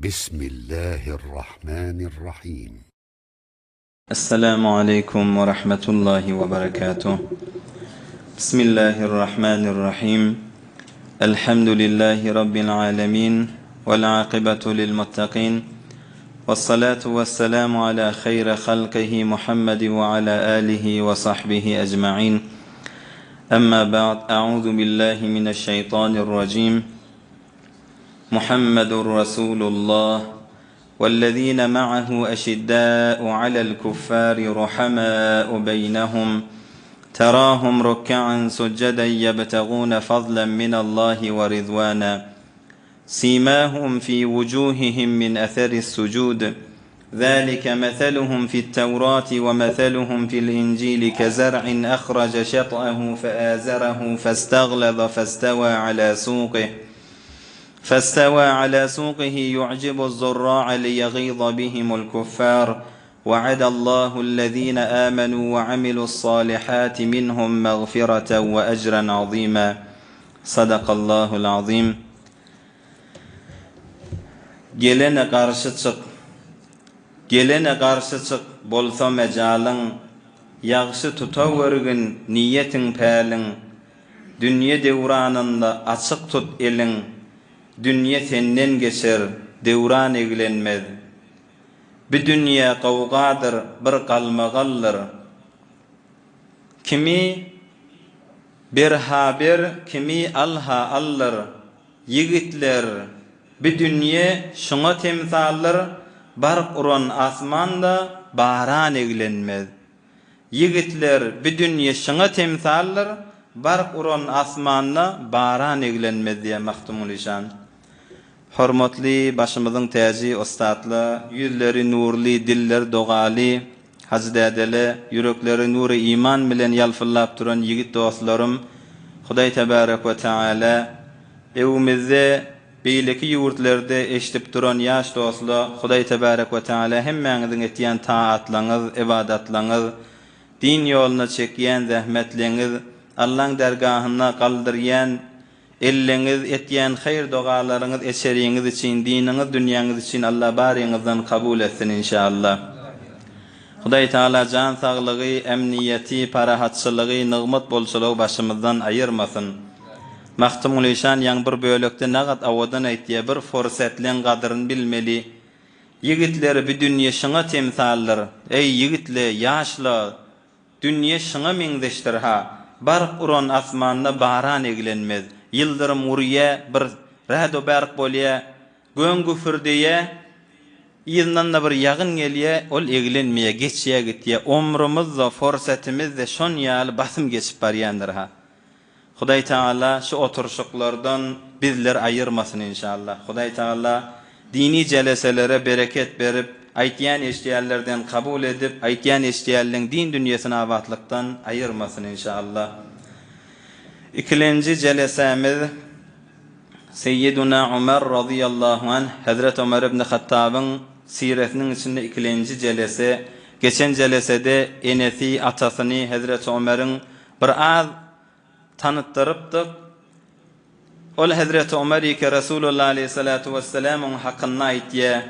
بسم الله الرحمن الرحيم. Essalamu aleýkum we rahmetullahi we berekatuh. Bismillahirrahmanirrahim. Elhamdülillahi rabbil alamin vel akibatu lil muttaqin. Vessalatu vesselamu ala hayri halqihi Muhammed we ala alihi we sahbihi ecmaîn. Emma ba'd, a'uzu billahi mineşşeytanirracim. Muhammedur Rasulullah wellezine ma'ahu eşiddâ'u alel kuffâri ruhamâ'u beynehum terâhum ruk'an succeden yebtegûne fadlen minallahi ve rizvâna simâhum fî vucûhihim min eseris sucûd ذلك مثلهم في التوراة ومثلهم في الإنجيل كزرع أخرج شطأه فآزره فاستغلظ فاستوى على سوقه فاستوى على سوقه يعجب الزراع ليغيظ بهم الكفار وعد الله الذين آمنوا وعملوا الصالحات منهم مغفرة وأجرا عظيما صدق الله العظيم Gelene garşy çyk, Gelene garşy çyk, bolsa mejalyň, Ýagşy tutawörgin niýetiň-päliň. Dünýe döwranynda açyk tut eliň, Dünýe senden geçer, döwran eglenmez. Bi dünýe gowgadyr, bir galmagaldyr. Kimi ber-ha-ber, kimi al-ha-aldyr. Ýigitler, bi dünýe şuňa temsaldyr, Bark uran asmanda baran eglenmez. Ýigitler, bi dünýe şuňa temsaldyr, Bark uran asmanda baran eglenmez diýýär Magtymguly şan. Hormatly başymyzyň täji ussatla, ýüzleri nurly, dilleri dogaly, Hajy dädele, ýürekleri nury iman bilen ýalpyldap duran ýigit dostlarym, Hudaý tebärek we teala, öwümizde, beýleki ýurtlarda eşdip duran ýaş dostla, Hudaý tebärek we teala hemmäňiziň etýän taatlaňyz, ybadatlaňyz, din ýolunda çekýän zähmetleňiz, Allaň dergahynda galdyrýan Elleňiz, etýän haýyr-dogalaryňyz eçeriňiz üçin, diniňiz, dünýäňiz üçin Allah baryňyzdan kabul etsin inşallah. Hudaý Tagala jan saglygy, emniýeti, parahatçylygy, nygmat bolçulygy başymyzdan aýyrmasyn. Magtymgulyşan ýaň bir bölekde nagat awadan aýtýa bir forsetleň gadyryn bilmeli. Ýigitler bi dünýe şyňa temsaldyr. Eý ýigitle, ýaşla, Dünýe şyňa meňzeşdir-ha, Bark uran asmanda baran eglenmez, Ýyldyrym urýa, bir rädo-bärk bolýa, Göň güpürdeýä, yzyndan-da bir ýagyn gelýä, ol eglenmeýä, geçýä gitýä. Omrumyz-da, forsatymyz-de şon ýaly basym geçip barýandyr-ha. Hudaý Tagala şu oturyşyklardan bizleri aýyrmasyn inşallah. Hudaý Tagala dini jeleselere bereket berip, aýtýan eşdýänlerden kabul edip, aýtýan eşdýänleň din dünýesini abatlykdan aýyrmasyn inşallah. Ikilenji jelesämiz Seýýiduna Umar razyýallahu anh, Hezret Omar ibn Hattabyň siresiniň içinde ikilenji jelese. Geçen jelesede enesi, atasyny Hezreti Omaryň Bir az tanytdyrypdyk. Ol hezreti Omar ýeke Resulullah aleýhissalatu wessalamyň hakynda aýtýar,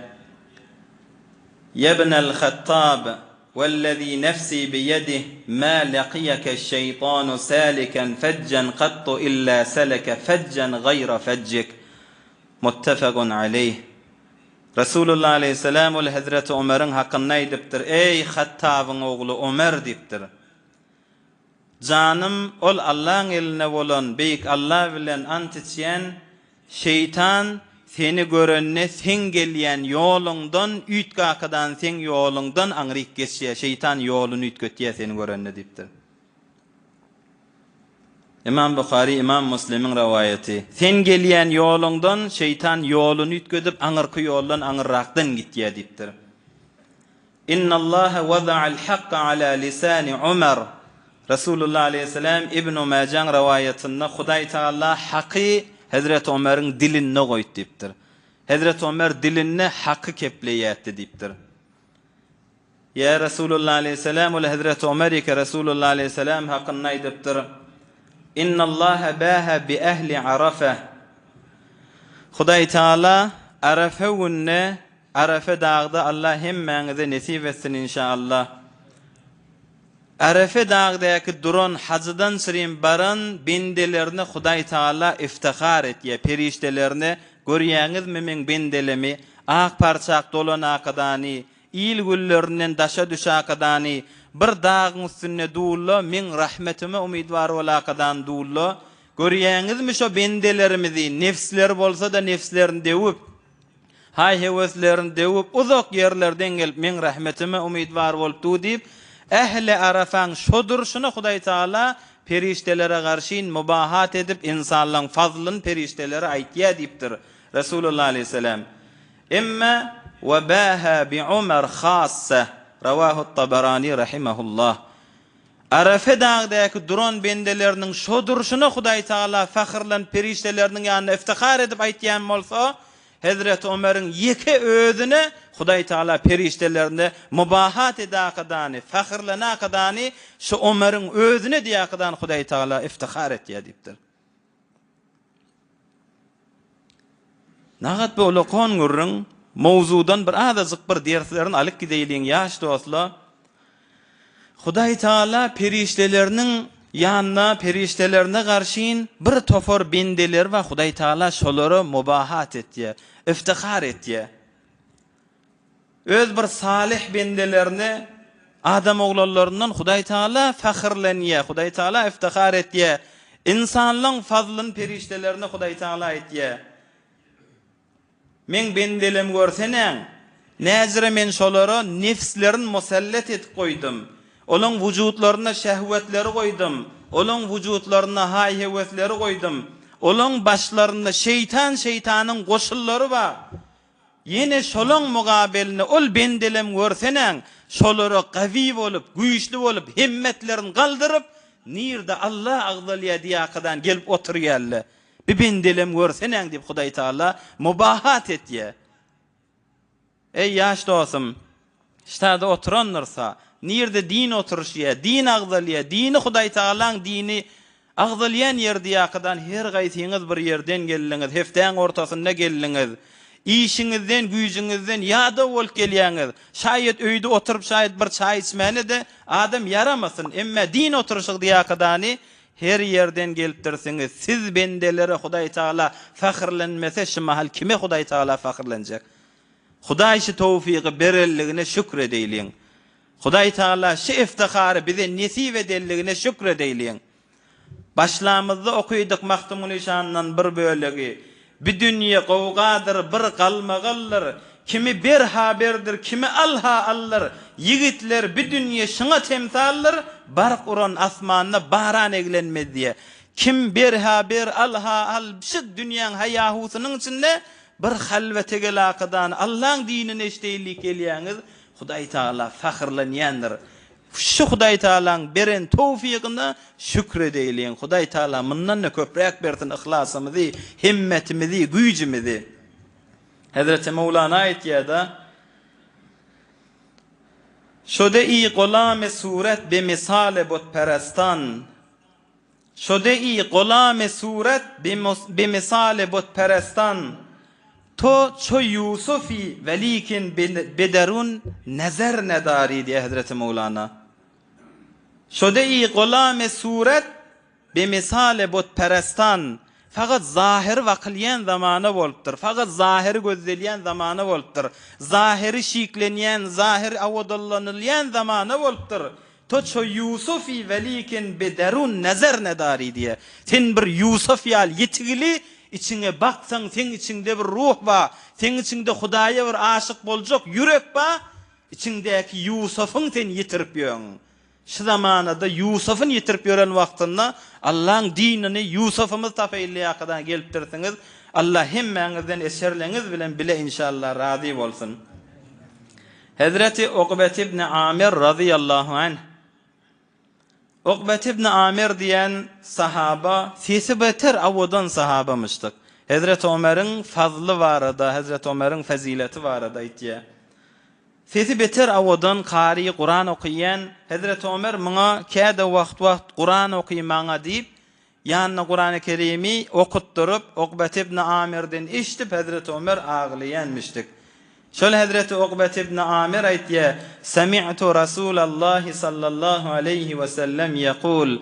Ýebnel Hattab, wellezî nefsî biýedih, mâ lekiýekeş-şeýtanu sâliken fejjen kattu illâ seleke fejjen gaýra fejjik. Muttefegun aleýh. Resulullah aleýhissalam ol hezreti Omaryň hakynda aýdypdyr, Eý, Hattabyň ogly Omar diýipdir. Janym ol Allaň elinde bolan beýik Alla bilen ant içýän, şeýtan seni görende seň gelýän ýoluňdan üýtgakadan seň ýoluňdan aňryk geçýär, şeýtan ýoluny üýtgetýär seni görende diýipdir. Imam Buhary, Imam Muslimiň rowaýaty. Sen gelýän ýoluňdan şeýtan ýoluny üýtgedip aňyrky ýoldan aňyrrakdan gitýär diýipdir. Innallaha wada'al hakka ala lisani Umar, Resulullah aleýhissalam Ibnu Mäjäň rowaýatynda Hudaý Tagala haky Hezreti Omaryň dilinde goýdy diýipdir. Hezreti Omar dilinde haky kepleýärdi diýipdir. Ýa Resulullah aleýhissalam ol Hezreti Omar eke Resulullah aleýhissalam hakynda aýdypdyr. Innallaha baha bi ehli Arafa. Hudaý Tagala. Arefe günde Arefe dagda Allah hemmäňize nesip etsin inşaallah. Arefe dagdaky duran hajydan çyrin baran bendelerine Hudaý Tagala iftihar etýär perişdelerine görýäňizmi meň bendelemi ak parçak dolan akadany il güllerinden daşa düşakadany bir dagyň üstünde dulla meň rahmetime umydwar bol akadan dulla Görýäňizmi şo bendelerimizi, nebsleri bolsa-da nebslerini döwüp, haý-höweslerini döwüp, uzak ýerlerden gelip, meň rahmetime umydwar bolup dur diýip, ähli Arafaň şo durşuna Hudaý Tagala perişdelere garşyn mubahat edip, ynsanlaň fazlyny perişdelere aýtýar diýipdir Resulullah aleýhissalam. Emma we baha bi Umar hassa, rawahu-t-Tabarani rahimahullah. Arefe dagdaky duran bendeleriniň şo durşuna Hudaý Tagala fahyrlanyp perişdeleriniň ýanynda iftihar edip aýtýan bolsa, Hezreti Omeriň ýeke özüne Hudaý Tagala perişdelerinde mubahat edakadany, fahyrlanakadany şo Omeriň özüne diýakadany Hudaý Tagala iftihar etýär diýipdir. Nagat bu ulakon gürrüň, mowzudan bir azajyk bir derslerini alyp gideýliň ýaş dostla. Hudaý Taala perişdeleriniň ýanyna, perişdelerine garşyn bir topar bendeleri bar, Hudaý Taala şolara mubahat etýär, iftihar etýär. Öz bir salyh bendelerine, adam oglanlaryndan Hudaý Tagala fahyrlanýar, Hudaý Tagala iftihar etýär. Ynsanlaň fazlyny perişdelerine Hudaý Tagala aýtýar. Meň bendelem görsenäň, näzire men şolara nefslerin musallat edip goýdum. Olaň wujutlarynda şehwetleri goýdum. Olaň wujutlarynda haý-höwesleri goýdum. Olaň başlarynda şeýtan şeýtanyň goşunlary bar. Ýene şolaň mugabeline ol bendelem görsenäň, şolara gawy bolup, güýçli bolup, hemmetlerini galdyryp, nirde Alla agzalýar diýakadan gelip oturýarlar. Bi bendelem görsenäň diýip Hudaý Tagala mubahat etýär. Eý ýaş dostum, ştada oturandyrsa, nirde din oturyşýar, din agzalýar, dini Hudaý Tagalaň dini Agzalýan ýer diýakadan her gaýsyňyz bir ýerden geldiňiz, hepdäň ortasynda geldiňiz. Işiňizden, güýjüňizden ýadaw bolup gelýäňiz. Şaýat öýde oturyp şaýat bir çaý içmäne-de adam ýaramasyn. Emmä din oturyşyk diýakadany her ýerden gelipdirsiňiz. Siz bendelere Hudaý Tagala fahyrlenmese şu mahal kime Hudaý Tagala fahyrlenjek? Hudaý şu towfygy berenligine şükür edeýliň. Hudaý Tagala şu iftihary bize nesip edenligine şükür edeýliň. Başlamyzda okydyk Magtymguly şandan bir bölegi, Bi dünýe gowgadyr, bir galmagaldyr, Kimi ber-ha berdir, kimi al-ha aldyr, Ýigitler, bi dünýe şuňa temsaldyr, Bark uran asmanda baran eglenmez diýe. Kim ber-ha ber, al-ha al, şu dünýäň haýahusynyň içinde bir halwete gel-akydany Allaň dinini eşdeýin diýip gelýäňiz, Hudaý Tagala fahyrlanýandyr. Şu Hudaý Tagalaň beren towfygyna şükür edeýliň. Hudaý Tagala mundan-da köpräk bersin yhlasymyzy, himmetimizi, güýjümizi. Hezreti Mowlana aýtýar-da, Şode-i golamy suret be misale butperestan. Şode-i golamy suret be misale butperestan, To ço Ýusufi welikin be derun nezer nedari diýýär Hezreti Mowlana. Şode-i golamy suret be misale butperestan, Fakat zahyry bakylýan zamana bolupdyr, fakat zahyry gözdelýän zamana bolupdyr, zahyry şiklenýän, zahyry awadanlanylýan zamana bolupdyr. To ço Ýusufi welikin be derun nezer nedari diýýär. Sen bir Ýusuf ýaly ýetigili, içiňe baksaň seň içiňde bir ruh bar, seň içiňde Hudaýa bir aşyk boljak ýürek bar, içiňdäki Ýusufyň sen ýitirip ýöň. Şu zamanada Ýusufyny ýitirip ýören wagtynda Allaň dinini Ýusufymyz tapaýylýakadan gelipdirsiňiz. Allah hemmäňizden eserleňiz bilen bile inşallah razy bolsun. Hezreti Ukbet ibn Amir razyýallahu anh. Ukbet ibn Amir diýen sahaba sesi beter owadan sahabamyşdyk. Hezreti Omeriň fazly barada, Hezreti Omeriň fezileti barada aýtýar. Sesi beter owadan kary Kuran okyýan, Hezreti Omer muňa käde wagt-wagt Kuran oky maňa diýip, Ýanyna Kurany Kerimi okutdyryp, Ukbet ibn Amirden eşidip Hezreti Ömer aglaýanmyşdyk. Şol Hezreti Ukbet ibn Amir aýtýar, Semi'tu Rasulallahi sallallahu aleýhi we sellem ýekul,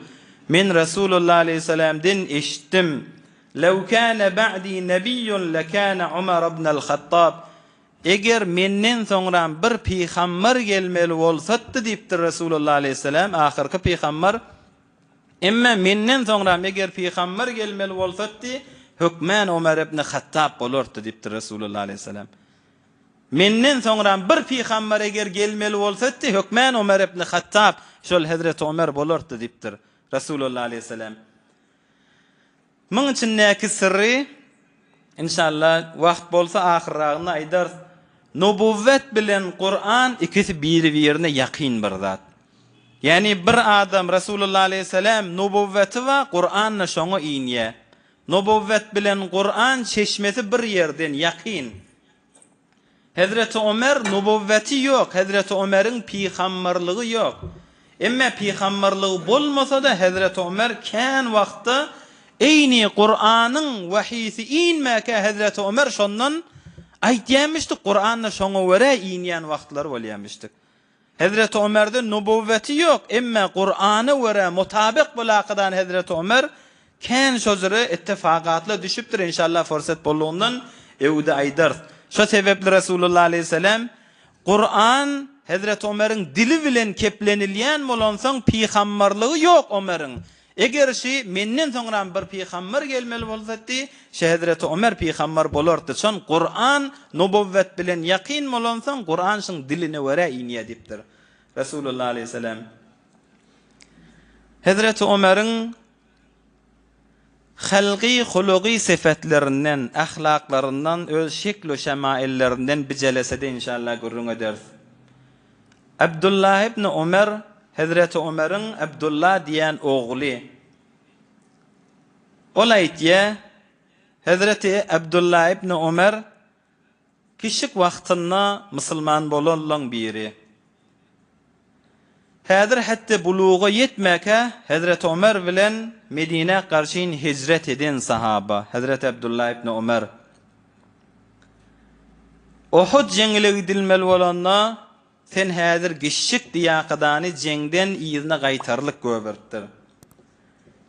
Men Resulullah aleýhissalamden eşitdim, Lew kâne ba'dî nebiyyun lekâne Umar ibnel Hattab, Eger menden soňram bir pygamber gelmeli bolsatdy diýipdir Resulullah aleýhissalam, ahyrky pygamber, Emme menden soňram eger pygamber gelmeli bolsatdy, hökmän Omar ibn Hattab bolardy diýipdir Resulullah aleýhissalam. Menden soňram bir pygamber eger gelmeli bolsatdy, hökmän Omar ibn Hattab, şol hezreti Omar bolardy diýipdir Resulullah aleýhissalam. Muň içindäki syrry, inşallah, wagt bolsa ahyrragynda aýdarys. Nubuwwet bilen Kuran ikisi biri-birine ýakyn bir zat. Ýagny bir adam Resulullah aleýhissalam nubuwweti bar, Kuran-da şoňa inýär. Nubuwwet bilen Kuran çeşmesi bir ýerden, ýakyn. Hezreti Omer nubuwweti ýok, Hezreti Omeriň pygamberligi ýok. Emme pygamberligi bolmasa-da Hezreti Omer kän wagtda eýni Kuranyň wahyýsy inmäkä Hezreti Omer şondan aýtýamişdik, Kuran-da şoňa görä inýän wagtlary bolýamişdik. Hezreti Omerde nubuwweti ýok, emme Kurana görä mutabyk bulakydan Hezreti Omer kän şo jüre ittifakatla düşüpdir, inşallah fursat boldugyndan öwde aýdarys. Şo sebepli Resulullah aleýhissalam Kuran Hezreti Omeriň dili bilen keplenilýän bolansoň pygambarlygy ýok Omeriň, Eger şi menden soňram bir pygamber gelmeli bolsatdy, şi hezreti Omer pygamber bolardy. Çon Kuran nubuwwet bilen ýakyn bolansoň, Kuran şyň diline görä inýä diýipdir. Resulullah aleýhissalam. Hezreti Omeriň hylgy, hulugy sypatlerinden, ahlaklaryndan, öz şeklu şemaillerinden bir jelesede inşallah gürrüň ederis. Abdullah ibn Omer, Hezreti Omeriň Abdullah diýen ogly. Ol aýtýar, Hezreti Abdullah ibn Omer kiçjik wagtynda musulman bolanlaň biri. Häzir hetde buluga ýetmäkä Hezreti Omer bilen Medinä garşyn hijret eden sahaba, Hezreti Abdullah ibn Omer. Uhud jeňine gidilmeli bolanda, Sen häzir gişşik diýakadany jeňden yzyna gaýtarlyk göberipdir.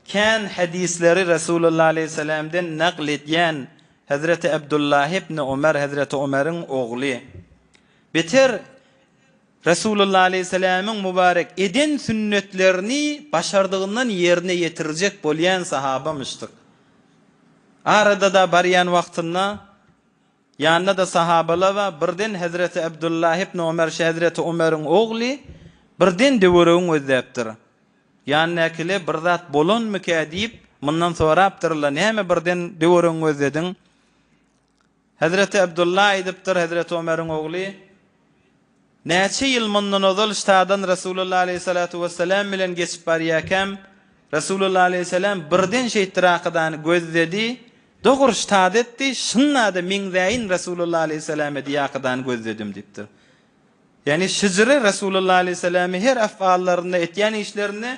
Kän hadysleri Resulullah aleýhissalamden nakl edýän Hezreti Abdullah ibn Omer Hezreti Omeriň ogly. Beter Resulullah aleýhissalamyň mübarek eden sünnetlerini başardygyndan ýerine ýetirjek bolýan sahabamyşdyk. Arada-da barýan wagtynda Ýanynda-da sahabalar bar. Birden hezreti Abdullah ibn Omer, şu hezreti Omeriň ogly, birden döweregin gözläpdir. Ýanyndakylar bir zat bolanmykä diýip, mundan sorapdyrlar, Näme birden döweregin gözlediň? Hezreti Abdullah aýdypdyr, hezreti Omeriň ogly, Näçe ýyl mundan ozal ştadan Resulullah aleýhissalatu wessalam bilen geçip barýarkäm, Resulullah aleýhissalam birden şeýtdir akydany gözledi, dogry ştat etdi, şunda-da meňzäýin Resulullah aleýhissalame diýe akydany gözledim diýipdir. Ýagny şyjyry Resulullah aleýhissalamy her afallarynda etýän işlerinde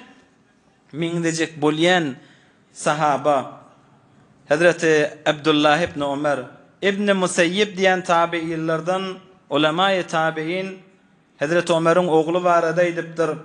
meňzejek bolýan sahaba Hezreti Abdullah ibn Omer, Ibn Museýýib diýen tabeýinlerden ulemaýy tabeýin Hezreti Omeriň ogly barada aýdypdyr,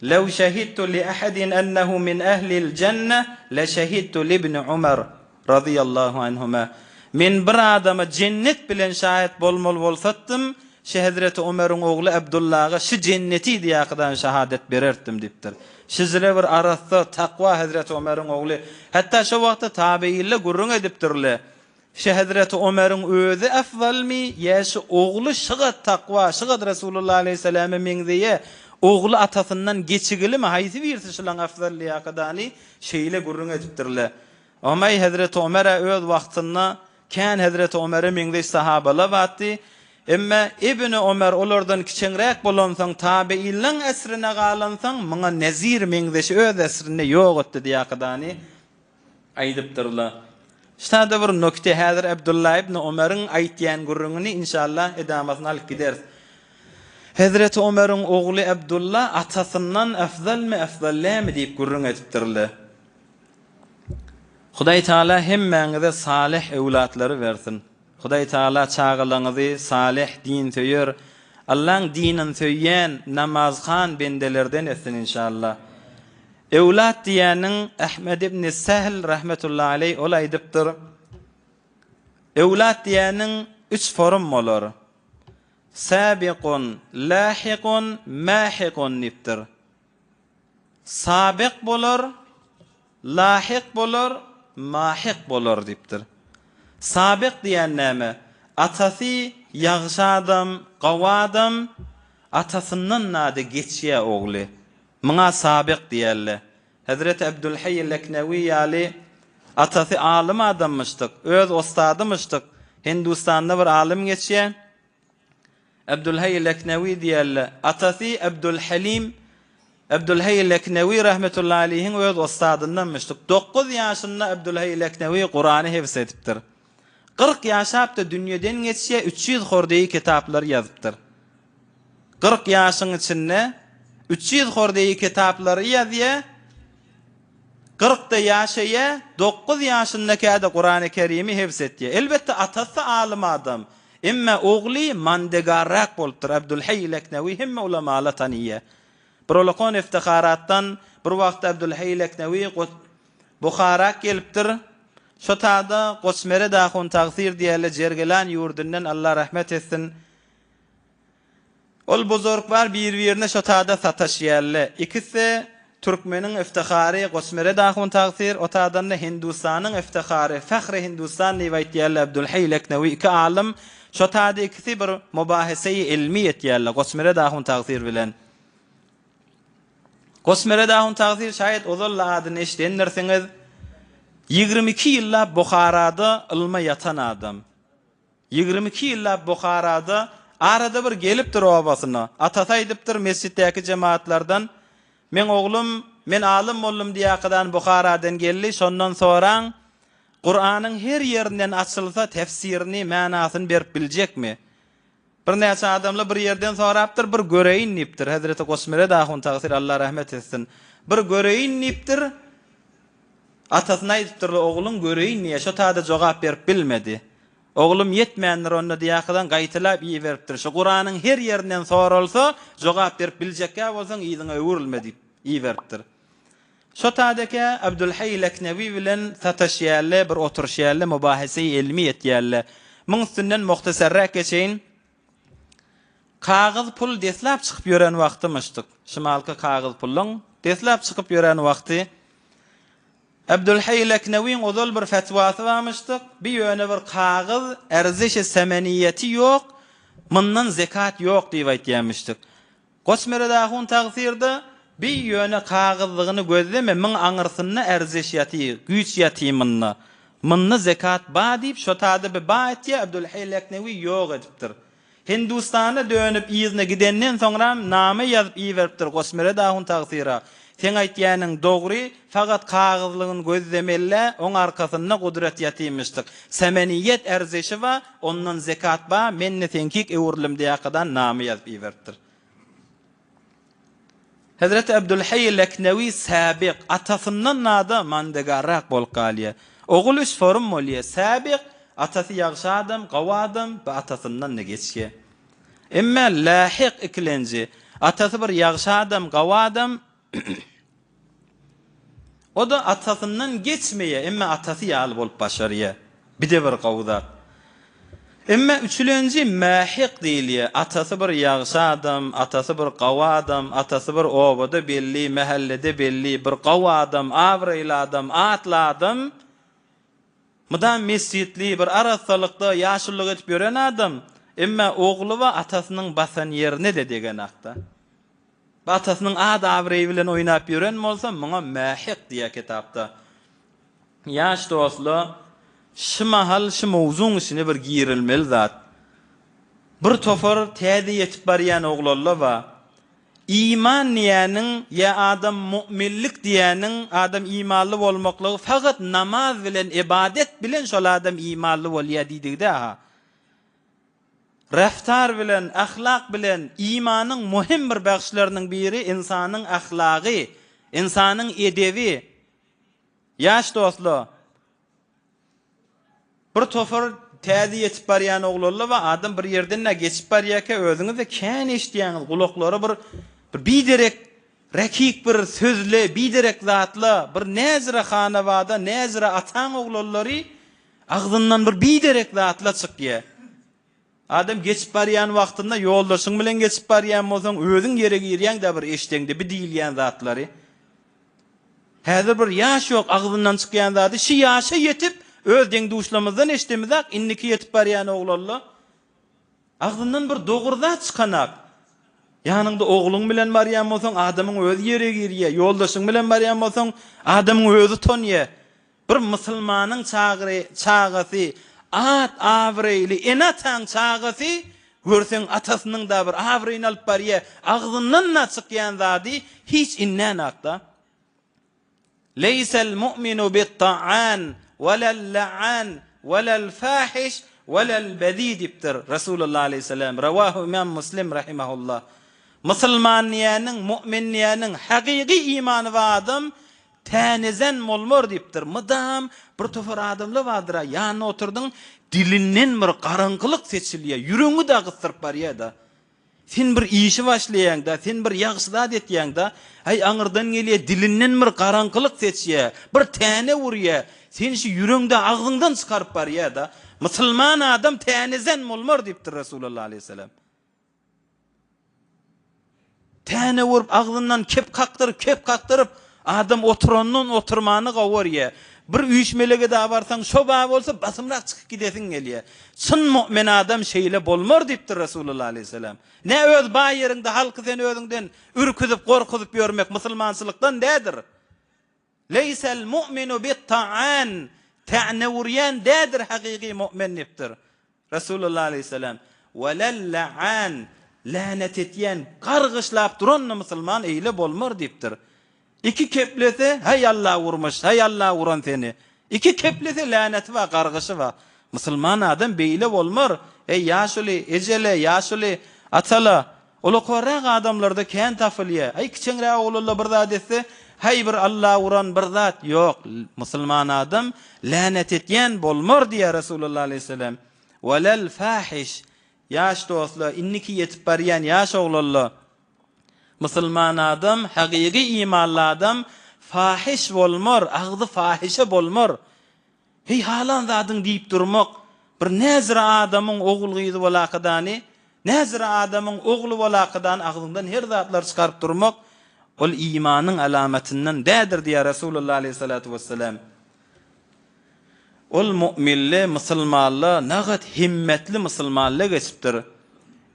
Lew şehidtu li ahadin ennehu min ehlil jenne le şehidtu libni Omer razyýallahu anhuma. Men bir adama jennet bilen şaýat bolmaly bolsatdym, şi hezreti Omeriň ogly Abdullaga şi jenneti diýakydan şahadat berertdim diýipdir. Şizre bir arassa, takwa hezreti Omeriň ogly. Hatda şo wagtda tabeýinler gürrüň edipdirler. Şi hezreti Omeriň özi afzalmy ýa şi ogly şygat takwa, şygat Resulullah aleýhissalama meňzeýä, ogly atasyndan geçigilimi, haýsy birisi şylaň afzal diýakydany şeýle gürrüň edipdirler. Omaý hezreti Omer-ä öz wagtynda kän hezreti Omere meňzeş sahabalar bardy. Emme Ibni Omer olardan kiçeňräk bolansoň, tabeýinleň esrine galansoň, muňa nezir meňzeşi öz esrinde ýok etdi diýakydany aýdypdyrlar. Ştada bir nükte, häzir Abdullah ibni Omeriň aýtýan gürrüňini inşallah edamasyny alyp gideris. Hezreti Omeriň ogly Abdullah atasyndan afzalmy, afzal dälmi diýip gürrüň edipdirler. Hudaý Taala hemmäňize salyh öwlatlary bersin. Hudaý Taala çagalaňyzy salyh dinsöýer, Allaň dinini söýýän, namazhan bendelerden etsin inşallah. Öwlat diýýäniň Ahmed ibn Sehl rahmetullahi aleý ol aýdypdyr, Öwlat diýýäniň üç forum bolar. Sabiqun, lahiqun, mahiqun diýipdir. Sabyk bolar, lahyk bolar, mahyk bolar diýipdir. Sabyk diýen näme? Atasy ýagşy adam, gowy adam, atasyndan nady geçýä ogly. Muňa sabyk diýerler. Hezreti Abdulhaý Leknewi ýaly atasy alym adammyşdyk, öz ossadymyşdyk. Hindustanda bir alym geçýä. Abdulhaý Leknewi diýerler. Atasy Abdulhalim Abdulhaý Leknewi rahmetullahi aleýhiň öz ussadyndanmyşdyk. Dokuz ýaşynda Abdulhaý Leknewi Kurany hebs edipdir. 40 ýaşap-da dünýeden geçýär, 300 hordeýi kitaplary ýazypdyr. 40 ýaşyň içinde 300 hordeýi kitaplary ýazýar. Kyrkda ýaşaýar, dokuz ýaşyndakä-de Kurany Kerimi hebs etýär. Elbetde atasy alym adam. Emme ogly mandegarrak bolupdyr, Abdulhaý Leknewi hemme ulamala tanyýar. Bir olakan iftiharatdan bir wagtda Abdulhaý Leknewi Buhara gelipdir. Şo tada Goçmeret ahun tagsyr diýerler Jergelan ýurdundan Allah rahmet etsin. Ol buzurklar bir-birine şo tada sataşýarlar. Ikisi türkmeniň iftihary Goçmeret ahun tagsyr, o tadan-da Hindustanyň iftihary, Fahri Hindustan diýip aýtýarlar Abdulhaý Leknewi iki alym şo tada ikisi bir mubaheseýi ilmi etýärler Goçmeret ahun tagsyr bilen. Goçmeret ahun tagsyr şaýat ozal-da adyny eşidendirsiňiz. 22 ýyllap Buharada ylma ýatan adam. 22 ýyllap Buharada arada bir gelipdir obasyna. Atasy aýdypdyr mesjitdäki jemagatlardan, Meň oglum, men alym boldum diýýäkadan Buharadan geldi, şondan soraň, Kuranyň her ýerinden açylsa tefsirini, manasyny berip biljekmi? Birnäçe adamlar bir ýerden sorapdyr, bir göreýin diýipdir. Hezreti Goçmeret ahun tagsyr Allah rahmet etsin. Bir göreýin diýipdir. Atasyna aýdypdyrlar, ogluň göreýin diýýär, şo tada jogap berip bilmedi. Oglum ýetmändir onda diýýärkadan gaýtalap iberipdir. Şu Kuranyň her ýerinden soralsa, jogap berip biljekkä bolsaň yzyňa öwrülme diýip iberipdir. Şo tadekä Abdulhaý Leknewi bilen sataşýarlar, bir oturyşýarlar, mubaheseýi ilmi etýärler. Muň üstünden muhtasarrak geçeýin. Kagyz pul deslap çykyp ýören wagtymyşdyk. Şymalky kagyz puluň deslap çykyp ýören wagty. Abdulhaý Leknewiň ozal bir fetwasy barmyşdyk, bi ýöne bir kagyz, erzişi semeniýeti ýok, mundan zekat ýok diýip aýtýarmyşdyk. Goçmeret ahun tagsyrda, bi ýöne kagyzlygyny gözleme, myň aňyrsynda erziş ýaty, güýç ýaty munda. Munda zekat ba diýip, şo tada bi ba etýär, Abdulhaý Leknewi ýok edipdir. Hindustana dönüp yzyna gidenden soňram name ýazyp iberipdir Goçmeret ahun tagsyra, Seň aýtýanyň dogry, fakat kagyzlygyny gözlemellä, oň arkasynda gudrat ýatymyşdyk. Semeniýet erzeşi ba, ondan zekat ba, men-de seňkik öwrülim diýakadan name ýazyp iberipdir. Hezreti Abdulhaý Leknewi Säbik, atasyndan nada mandegarrak bolup galýar. Ogul üç forum bolýar. Säbik, atasy ýagşy adam, gowy adam, bu atasyndan-da geçýär. Emme Lähik ikilenji, atasy bir ýagşy adam, gowy adam, O-da atasyndan geçmeýär, emme atasy ýaly bolup başarýar. Bir-de bir gowy zat. Emme üçülenji mähik diýilýär. Atasy bir ýagşy adam, atasy bir gowy adam, atasy bir obada belli, mähellede belli, bir gowy adam, abraýly adam, atly adam, mydam mesjitli, bir arassalykda ýaşululyk edip ýören adam, emme ogly we atasynyň basan ýerine-de degenakda. Atasynyň at-abraýy bilen oýnap ýören bolsa, muňa mähek diýýär kitapda. Ýaş dostlar, şu mahal şu mowzuň içine bir girilmeli zat. Bir topar täze ýetip barýan oglanlar bar. Iman diýýäniň ýa adam mu'minlik diýýäniň, adam imanly bolmaklygy fakat namaz bilen, ybadet bilen şol adam imanly bolýar diýdigde-ha. Reftar bilen, ahlak bilen imanyň möhüm bir bagşlarynyň biri ynsanyň ahlagy, ynsanyň edebi. Ýaş dostlar! Bir topar täze ýetip barýan oglanlar bar, adam bir ýerden-ä geçip barýarka özüňiz-de kän eşidýäňiz, gulaklara bir bir biderek rekik bir sözle, biderek zatla, bir näzire hanabada, näzire ataň oglanlary agzyndan bir biderek zatla çykýar. Adam geçip barýan wagtynda ýoldaşyň bilen geçip barýan bolsaň, özüň ýere girýäň-dä bir eşdeňde bi diýilýän zatlary. Häzir bir ýaş ýok agzyndan çykýan zady şi ýaşa ýetip öz deň-duşlamyzdan eşdemizak indiki ýetip barýan oglanla agzyndan bir dogry zat çykanak. Ýanyňda ogluň bilen barýan bolsaň adamyň özi ýere girýä, ýoldaşyň bilen barýan bolsaň adamyň özi utanýa. Bir musulmanyň çagry çagasy at abraýly ene-ataň çagasy görseň atasynyň-da bir abraýyny alyp barýa agzyndan-da çykýan zady hiç inänakda. Leýsel mu'minu bit-ta'an welel-la'an welel-fahiş welel-bezi diýipdir Resulullah aleýhissalam, Rawahu Imam Muslim rahimahullah. Musulman diýýäniň, mu'min diýýäniň hakyky imany bar adam Tänezen bolmar diýipdir. Mydam bir topar adamlar bardyr-a, ýanynda oturdyň, dilinden bir garaňkylyk seçilýär, ýüregiňi-de gysdyryp barýar-da. Sen bir işi başlaýaň-da, sen bir ýagşy zat etýäň-de, häý, aňyrdan gelýär, dilinden bir garaňkylyk seçýär, bir täne urýar, seni şu ýüregiňde agzyňdan çykaryp barýar-da. Musulman adam tänezen bolmar diýipdir Resulallah aleýhissalam. Täne urup, agzyndan kep kakdyryp, kep kakdyryp, adam oturandan oturmany gowy görýär. Bir üýşmelege-de barsaň, şo bar bolsa, basymrak çykyp gidesiň gelýär. Çyn mu'min adam şeýle bolmar diýipdir Resulullah aleýhissalam. Nä öz baý ýeriňde halky sen özüňden ürküzip, gorkuzyp ýörmek musulmançylykdan dädir. Leýsel mu'minu bit-ta'an, täne urýan dädir hakyky mu'min diýipdir. Resulullah aleýhissalam, Welel-la'an, länet etýän, gargyşlap duran-da musulman eýle bolmar diýipdir. Iki keplese, Häý Alla urmuş, häý Alla uran seni. Iki keplese läneti bar, gargyşy bar. Musulman adam beýle bolmar. Eý ýaşuly, ejele, ýaşuly, atala, Ulakarrak adamlarda kän tapylýa. Aý kiçeňräk oglanla bir zat etse, häý bir Alla uran bir zat. Ýok, musulman adam länet etýän bolmar diýýär Resulullah aleýhissalam. Welel fahiş, ýaş dostlar, indiki ýetip barýan ýaş oglanlar. Musulman adam, hakyky imanly adam fahiş bolmar, agzy fahişe bolmar. Heý halan zadyň diýip durmak, bir näzire adamyň ogul-gyzy bolakydany, näzire adamyň ogly bolakydany agzyňdan her zatlar çykaryp durmak, ol imanyň alamatyndan dädir diýýär Resulullah aleýhissalatu wessalam. Ol mu'minle, musulmanla, nagat himmetli musulmanla geçipdir.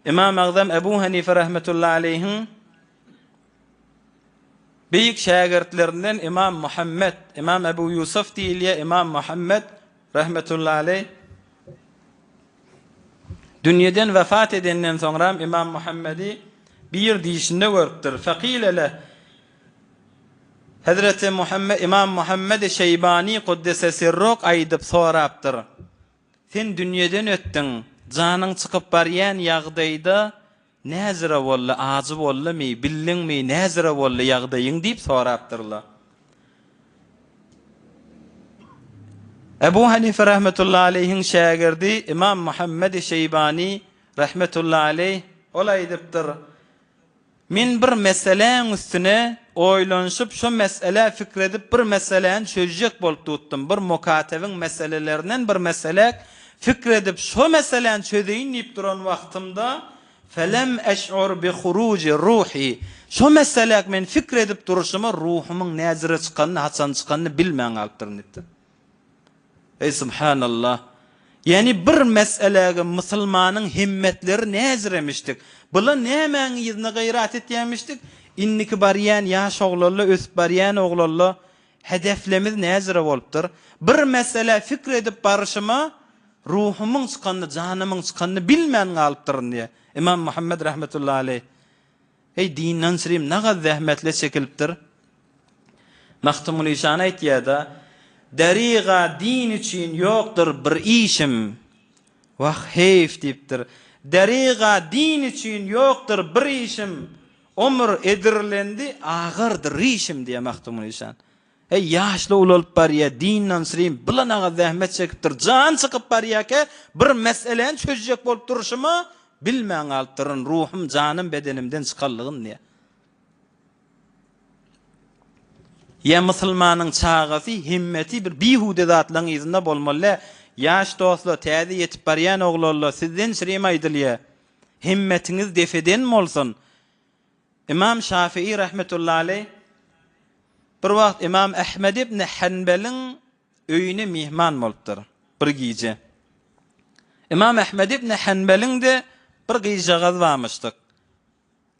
Ymam Agzam Ebu Hanife rahmetullahi aleýhiň Beýik şägirtlerinden Ymam Muhammet, Ymam Ebu Ýusuf diýilýär, Ymam Muhammet rahmetullahi aleý dünýeden wefat edenden soňram Ymam Muhammedi bir dişinde görüpdir. Fekile leh Hezreti Muhammet Ymam Muhammedi Şeýbani kuddese sirruh aýdyp sorapdyr. Sen dünýeden ötdüň, janyň çykyp barýan ýagdaýda Näzire boldy, ajy boldumy, bildiňmi, näzire boldy ýagdaýyň diýip sorapdyrlar. Ebu Hanife rahmetullahi aleýhiň şägirdi Ymam Muhammedi Şeýbani rahmetullahi aleýh ol aýdypdyr, Men bir meseläň üstüne oýlanyşyp, şo meselä pikir edip bir meseläni çözjek bolup tutdum. Bir mukatebiň meselelerinden bir meseläk pikir edip şo meseläni çözeýin diýip duran wagtymda, Felem eş'ur bi huruji ruhi, şo meseläk men pikir edip durşuma ruhumyň näjüre çykanyny, haçan çykanyny bilmän galypdyryn diýipdir. Eý subhanallah! Ýagny bir meseläge musulmanyň himmetleri näjiremişdik? Bula nämäň yzyna gaýrat etýämişdik? Indiki barýan ýaş oglanla, ösüp barýan oglanla hedeflemiz näjire bolupdyr? Bir meselä fikr edip baryşyma ruhumyň çykanyny, janymyň çykanyny bilmän galypdyryn diýýär. Ymam Muhammet rahmetullahi aleýh. Eý dinden çyrim nagaz zähmetle çekilipdir. Magtymguly şan aýtýada, Deriga din üçin ýokdur bir işim. Wah heýf diýipdir. Deriga din üçin ýokdur bir işim, Omur edirlendi agardy rişim diýýär Magtymguly şan. Heý, ýaşly ulalyp barýa, dinden srym, bilen-agyz zähmet çekipdir, jan çykyp barýaka, bir meseläni çözjek bolup durşuma, bilmän galypdyryn, ruhum, janym bedenimden çykanlygyn diýýär. Ýa musulmanyň çagasy himmeti bir bihude zatlaryň yzynda bolmaly däl. Ýaş dostlar, täze ýetip barýan oglanlar, sizden şirim aýdylýar. Himmetiňiz depeden bolsun. Ymam Şafii rahmetullahi aleý bir wagt Ymam Ahmed ibn Hanbeliň öýüne myhman bolupdyr bir gije. Ymam Ahmed ibn Hanbeliň-de bir gyzjagazy barmyşdyk.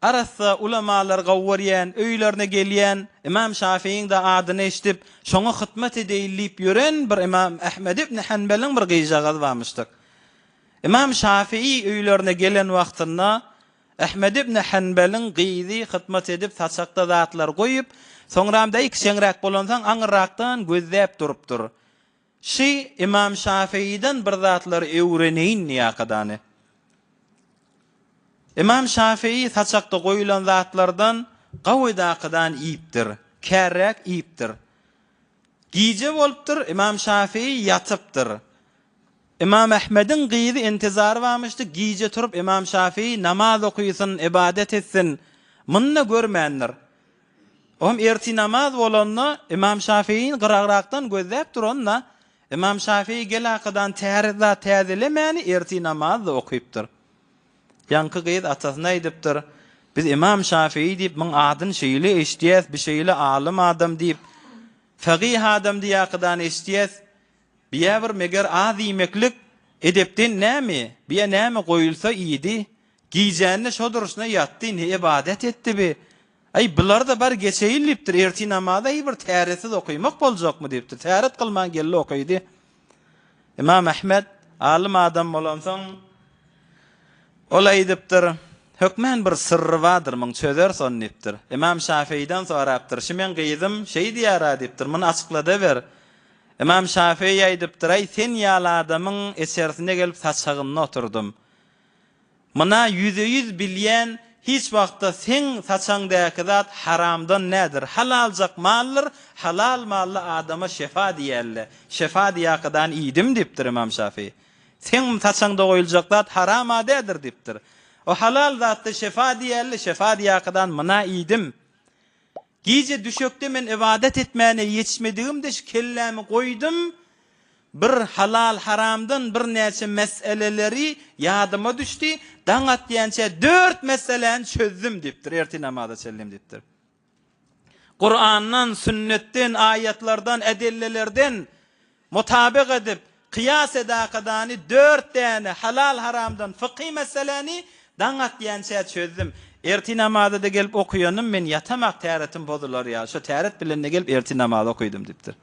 Arassa ulamalar gowy görýän, öýlerine gelýän, Ymam Şafiiň-de adyny eşidip, şoňa hytmat edeýin diýip ýören bir Ymam Ahmed ibn Hanbeliň bir gyzjagazy barmyşdyk. Ymam Şafii öýlerine gelen wagtynda Ahmet ibn Hanbalyň gyzy hyzmat edip saçakda zatlar goýup, soňram-da kiçeňräk bolansoň aňyrrakdan gözläp durupdyr. Şy Ymam Şafyýdan bir zatlar öwreneýin diýakadany. Ymam Şafyý saçakda goýulan zatlardan gawydakydan iýipdir, kärräk iýipdir. Gije bolupdyr, Ymam Şafyý ýatypdyr. Ymam Ahmediň gyzy intizary barmyşdy, gije turup Ymam Şafii namaz okysyn, ybadat etsin, muny-da görmändir. Ohm ertir namaz bolanda Ymam Şafiini gyragrakdan gözläp duranda, Ymam Şafii gel-akadan täret zat täzelemäni ertir namaz-da okypdyr. Ýaňky gyz atasyna aýdypdyr, Biz Ymam Şafii diýip, muň adyny şeýle eşidýäs, bi şeýle alym adam diýip, fagyh adam diýakadan eşidýäs, Biýä bir meger az iýmeklik edepden näme, biýä näme goýulsa iýdi. Gijände şo durşuna ýatdy, ne ybadat etdi bi. Aý, bular-da bar geçeýin diýipdir, ertir namaza hiý bir täretsiz okymak boljakmy diýipdir. Täret kylman geldi okydy. Ymam Ahmet alym adam bolansoň, ol aýdypdyr, Hökmän bir syrry bardyr muň, çözeris ony diýipdir. Ymam Şafeýden sorapdyr, Şi meň gyzym şeý diýýär-ä diýipdir, muny açykladaber. Ymam Şafeýi aýdypdyr, Aý, sen ýaly adamyň içerisine gelip saçagynda oturdym. Muna ýüze-ýüz bilýän, hiç wagtda seň saçaňdäki zat haramdan nädir, halaljak maldyr, halal mally adama şefa diýerler, şefa diýakadan iýdim diýipdir Ymam Şafeýi. Seň saçaňda goýuljak zat haram-a dädir diýipdir. O halal zatda şefa diýerler, şefa diýakadan muna iýdim. Gije düşekde men ybadat etmäne ýetişmedigimde şu kellämi goýdum, bir halal-haramdan birnäçe meseleleri ýadyma düşdi, daň atýança dört meseläni çözdüm diýipdir, ertir namaza çenlem diýipdir. Kurandan, sünnetden, aýatlardan, edellelerden Mutabyk edip, kyýas edakadany dört däne halal-haramdan fykhy meseläni daň atýança çözdüm. Ertir namaza-da gelip okaýanym, men ýatamak täretim bozular ýaly, şo täret bilen-de gelip ertir namazy okydym diýipdir.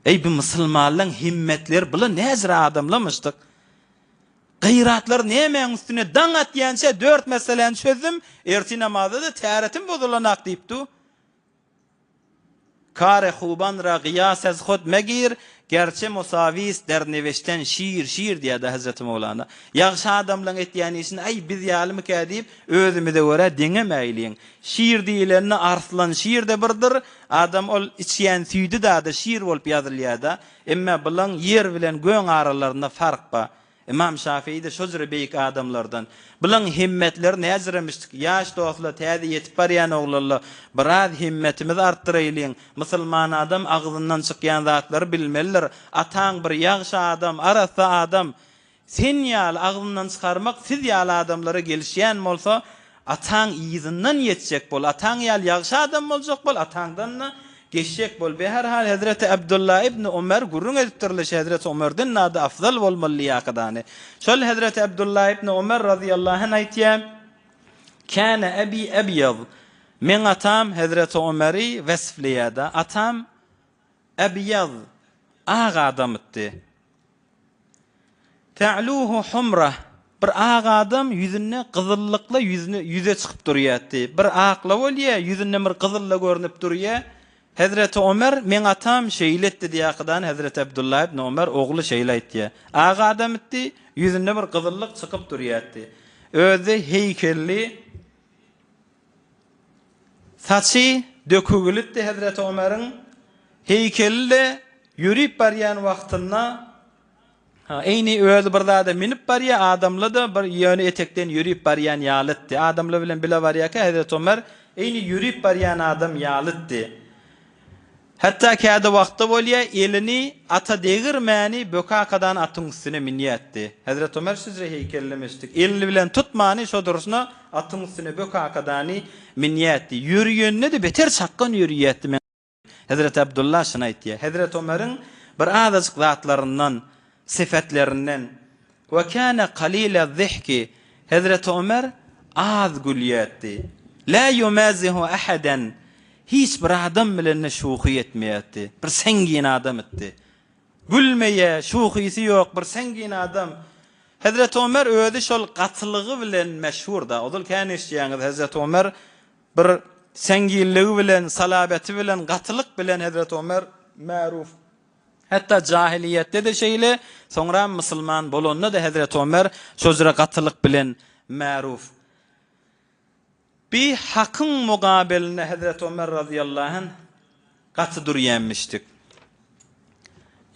Eý, bu musulmanlaň himmetleri, bular näjür adamlamyşdyk? Gaýratlary nämäň üstüne daň atýança dört meseläni çözdüm, ertir namaza-da täretim bozulanak diýipdi. Kare huban ra gyýas ez hud megir, gerçe musawis der neweşten şir, şir diýýär-de Hezreti Mowlana. Ýagşy adamlaň etýän işini aý biz ýalymykä diýip, özümize görä deňemäýliň. Şir diýilende arslan şir-de birdir, adam ol içýän süýdi dada şir bolup ýazylýar-da. Emme bulaň ýer bilen göň aralarynda fark bar. Ymam Şafii-de şo jüre beýik adamlardan. Bulaň himmetleri näjüremişdik? Ýaş dostlar, täze ýetip barýan oglanlar, biraz himmetimizi artdyraýlyň. Musulman adam agzyndan çykýan zatlary bilmelidir. Ataň bir ýagşy adam, arassa adam. Sen ýaly agzyndan çykarmak siz ýaly adamlara gelişýän bolsa, Ataň yzyndan ýetjek bol, ataň ýaly ýagşy adam boljak bol, ataňdan-da geçjek bol. Beherhal hezreti Abdulla ibn Omer gürrüň edipdirler, şu hezreti Omerden nada afzal bolmaly lýakadany. Şol hezreti Abdulla ibn Omer razyýallahu anh aýtýar, Käne ebi ebýaz. Meň atam hezreti Omeri wesfleýär-de, atam ebýaz, ak adamytdy. Ta'luhu humrah, bir ak adam ýüzünde gyzyllykla ýüzüne ýüze çykyp durýardy. Bir akla bolýar, ýüzünden bir gyzylla görnüp durýar. Hezreti Omer, meň atam şeýle etdi diýýärkadan Hezreti Abdullah ibn Omer ogly şeýle aýtýar. Ak adam etdi, ýüzünde bir gyzyllyk çykyp durýardy. Özi heýkelli, saçy dökügilitdi Hezreti Omeriň. Heýkeli-de ýörüp barýan wagtynda, ha, eýni özi bir zada münüp barýar, adamly-da bir ýöne etekden ýörüp barýan ýalytdy. Adamly bilen bile barýarka Hezreti Omer eýni ýörüp barýan adam ýalytdy. Hatda käde wagtda bolýa, elini ata degirmäni bökakadan atyň üstüne münýätdi. Hezreti Omer şüjre heýkellemişdik. Elini bilen tutmany şo durşuna atyň üstüne bökakadany münýätdi. Ýörüýende-de beter çakgan ýörüýätdi. Men Hezreti Abdylla şuny aýtýar. Hezreti Omeriň bir azajyk zatlaryndan, sypatlerinden, Ve kâne kalîle'z-zihki, Hezreti Ömer az gülýärdi. Lâ yumâzihu ahaden, Hiç bir adam bilen-de şuhy etmeýärdi. Bir sengin adam etdi. Gülmeýär, şuhysy ýok, bir sengin adam. Hezreti Ömer özi şol gatylygy bilen meşhur-da. Ozal kän eşidýäňiz, Hezreti Ömer bir senginligi bilen, salabeti bilen, gatylyk bilen Hezreti Ömer märuf. Hatda jahylyýetde-de şeýle, soňram musulman bolanda-da Hezreti Ömer şo jüre gatylyk bilen märuf. Bi hakyň mugabelinde Hezreti Ömer razyýallahu anh gaty durýanmişdik.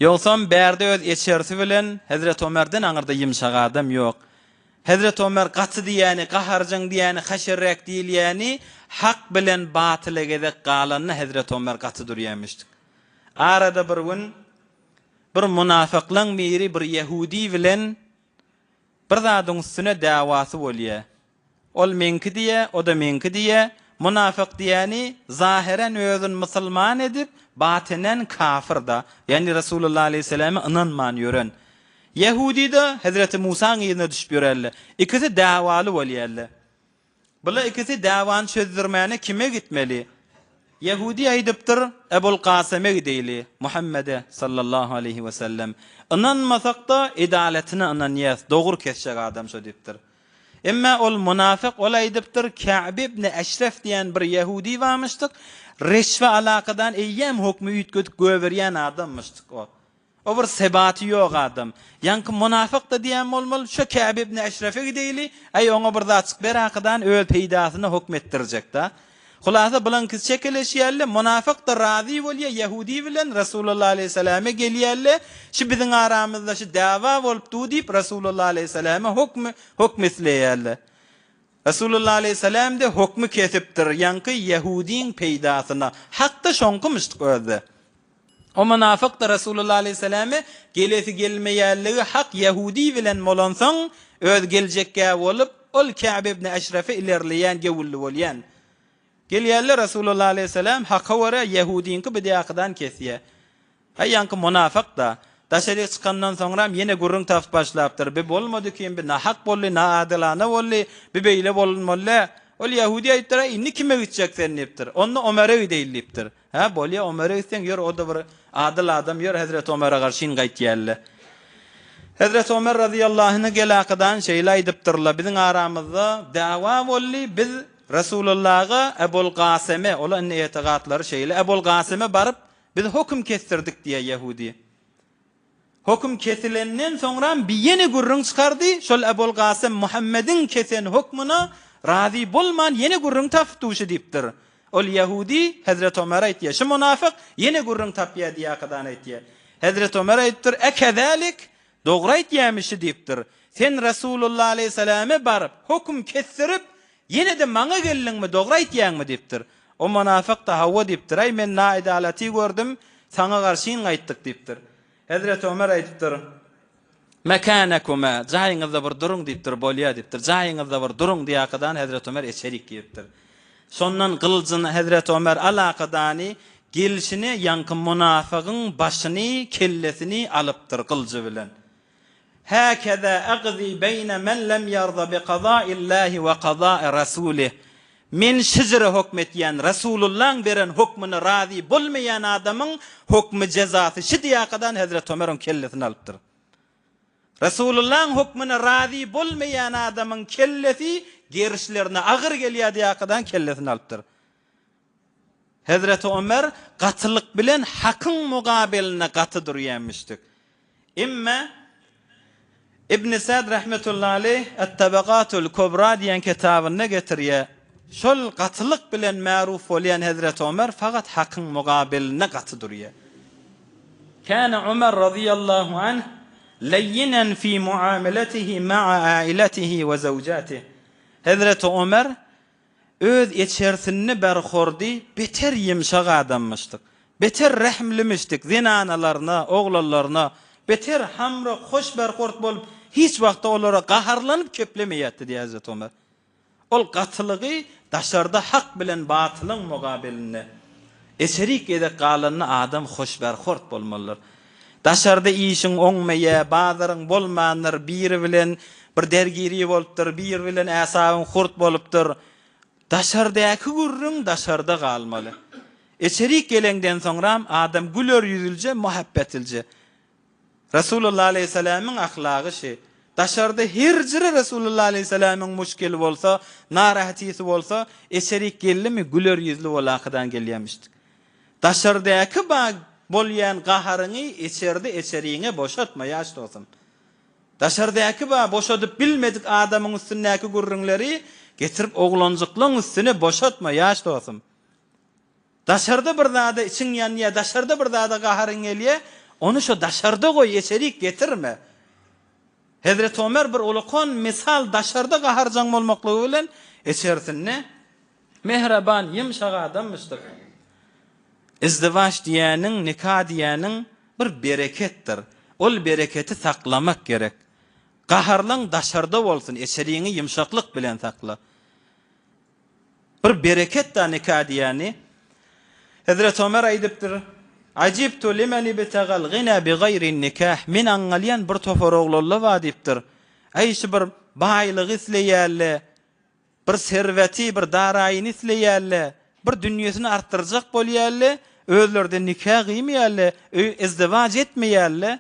Ýogsam bärde öz eçersi bilen Hezreti Ömerden aňyrda ýumşak adam ýok. Hezreti Ömer gaty diýýäni, gaharjaň diýýäni, haşerräk diýilýäni hak bilen batyla gezek galanda Hezreti Ömer gaty durýanmişdik. Arada bir gün bir munafyklaň biri bir ýehudi bilen bir zadyň üstüne dawasy bolýa. Ol meňki diýýä, o-da meňki diýýä. Munafyk diýýäni zahyren özün musulman edip, batynen kafir-da, ýagny Resulullah aleýhissalama ynanman ýören. Ýehudi-de Hezreti Musaň yzyna düşüp ýörärler. Ikisi dawaly bolýarlar. Bula ikisi dawany çözdürmäne kime gitmeli? Ýehudi aýdypdyr, Ebul Kaseme gideýli, Muhammede, sallallahu aleýhi we sellem, ynanmasak-da, edaletine ynanýas, dogry kesjek adam şo diýipdir. Emma ol munafyk, ol aýdypdyr, Käb ibn Eşref diýen bir ýehudi barmyşdyk, reşwe alakadan eýýäm hokmy üýtgedip göberýän adammyşdyk o. O bir sebaty ýok adam. Ýaňky munafyk-da diýen bolmaly, şo Käb ibn Eşrefe gideýli, äý oňa bir zatjyk ber hakydan öz peýdasyna hokm etdirjek-da. Hulasa bulaňkisi çekeleşýärler, munafyk-da razy bolýar, ýehudi bilen Resulullah aleýhissalame gelýärler, şi biziň aramyzda şi dawa bolup dur diýip Resulullah aleýhissalame hokmy hokm isleýärler. Resulullah aleýhissalam-da hokmy kesipdir, ýaňky ýehudiň peýdasyna. Hak-da şoňkymyşdyk özde. O mynafyk-da Resulullah aleýhissalame gelesi gelmeýänligi hak ýehudi bilen bolansoň, öz geljekgä bolup, ol Käb ibn Eşrefe ilerleýän gewülli bolýan. Gelýärler Resulullah aleýhissalam haka görä ýehudyňky bidýakydan kesýär. Haý ýaňky mynafyk-da, daşaryk çykandan soňram ýene gürrüň tapyp başlapdyr, bi bolmady kim, bi nahak boldy, naadylana boldy, bi beýle bolunmaly dä. Ol ýehudi aýdypdyr, Aý indi kime gitjek sen diýipdir. Onda Omere gideýin diýipdir. Hä, bolýa, Omere gitseň, ýör, o-da bir adyl adam, ýör, hezreti Omere garşyn gaýtýaly. Hezreti Omer razyýallahu anh gel-akadan şeýle aýdypdyrlar, Biziň aramyzda dawa boldy, biz Resulullaga, Ebul Gaseme, ola indi etigatlary şeýle, Ebul Gaseme baryp, biz höküm kesdirdik diýýär ýehudi. Höküm kesilenden soňram bi ýene gürrüň çykardy, şol Ebul Gasym Muhammediň kesen hökmüne razy bolman ýene gürrüň tapyp duşy diýipdir. Ol ýehudi Hezreti Omara aýtýar, şu munafyk ýene gürrüň tapýar diýakadan aýtýar. Hezreti Omer aýdypdyr, Ekezälik, dogry aýtýarmy şi diýipdir. Sen Resulullah aleýhissalame baryp, höküm kesdirip, ýene-de maňa geldiňmi, dogry aýtýaňmy diýipdir. O mynafyk-da hawa diýipdir, Aý, men naedalaty gördüm, saňa garşyn gaýtdyk diýipdir. Hezreti Ömer aýdypdyr, Mekänekuma, jaýyňyzda bir duruň diýipdir, bolýa diýipdir. Jaýyňyzda bir duruň diýakadan Hezreti Ömer içerik giripdir. Şondan gylyjyny Hezreti Ömer alakadany gelşine ýaňky mynafygyň başyny, kellesini alypdyr gylyjy bilen. Häkeza agzi beýne men lem ýarza bi kaza'illahi we kaza'i rasulih. Men şijire hokm etýän, Resulullaň beren hokmuna razy bolmaýan adamyň hokmy jezasy şi diýakadan Hezreti Ömer oň kellesini alypdyr. Resulullaň hokmuna razy bolmaýan adamyň kellesi gerişlerine agyr gelýär diýakadan kellesini alypdyr. Hezreti Ömer gatylyk bilen hakyň mugabelinde gaty durýanmyşdyk. Emme Ibn Sa'd rahmetullahi aleyh Et-Tabakatul Kubra diýen kitabynda getirýär. Şol gatylyk bilen märuf bolýan Hezreti Omer fakat hakyň mugabelinde gaty durýar. Käne Omer razyýallahu anh leýinen fi muameletihi ma'a ailetihi we zewjatih. Hezreti Omer öz içerisinde berhordy, beter ýumşak adammyşdyk. Beter rehimlimişdik zenanalaryna, oglanlaryna, beter hamrak, hoş berhort bolup, hiç wagtda olara gaharlanyp keplemeýärdi diýýär Hezreti Omer. Ol gatylygy daşarda hak bilen batylyň mugabelinde. Eçerik gezek galanda adam hoşberhort bolmalydyr. Daşarda işiň oňmaýa, bazaryň bolmandyr, biri bilen bir dergiri bolupdyr, biri bilen äsabyň hurt bolupdyr. Daşardaky gürrüň daşarda galmaly. Eçerik geleňden soňram adam güler ýüzülje, muhapbetlje. Resulullah aleýhissalamyň ahlagy şi. Daşarda her jyry Resulullah aleýhissalamyň muşkeli bolsa, narahatysy bolsa, eçerik geldimi güler ýüzli bolakydan gelýämişdik. Daşardaky ba bolýan gaharyňy içerde eçeriňe boşatma ýaş dosum. Daşardaky ba boşadyp bilmedik adamyň üstündäki gürrüňleri getirip oglanjyklaň üstüne boşatma ýaş dosum. Daşarda bir zada içiň ýanýa, daşarda bir zada gaharyň gelýä, ony şo daşarda goý, içerik getirme. Hezreti Omer bir ulakan mysal daşarda gaharjaň bolmaklygy bilen içerisinde mähriban, ýumşak adammyşdyr. Izdiwaç diýýäniň, nika diýýäniň bir bereketdir. Ol bereketi saklamak gerek. Gaharlaň daşarda bolsun, içeriňi ýumşaklyk bilen sakla. Bir bereket-da nika diýýäni. Hezreti Omer aýdypdyr, Ajibtu limen ibtegal gina bi gaýrin nikah, Men aňňalýan bir topar oglanla bar diýipdir. Äý şu bir baýlygy isleýärle, bir serweti, bir daraýyny isleýärle, bir dünýesini artdyrjak bolýarle, özleri-de nika gyýmaýarle, öý izdiwaç etmeýärle.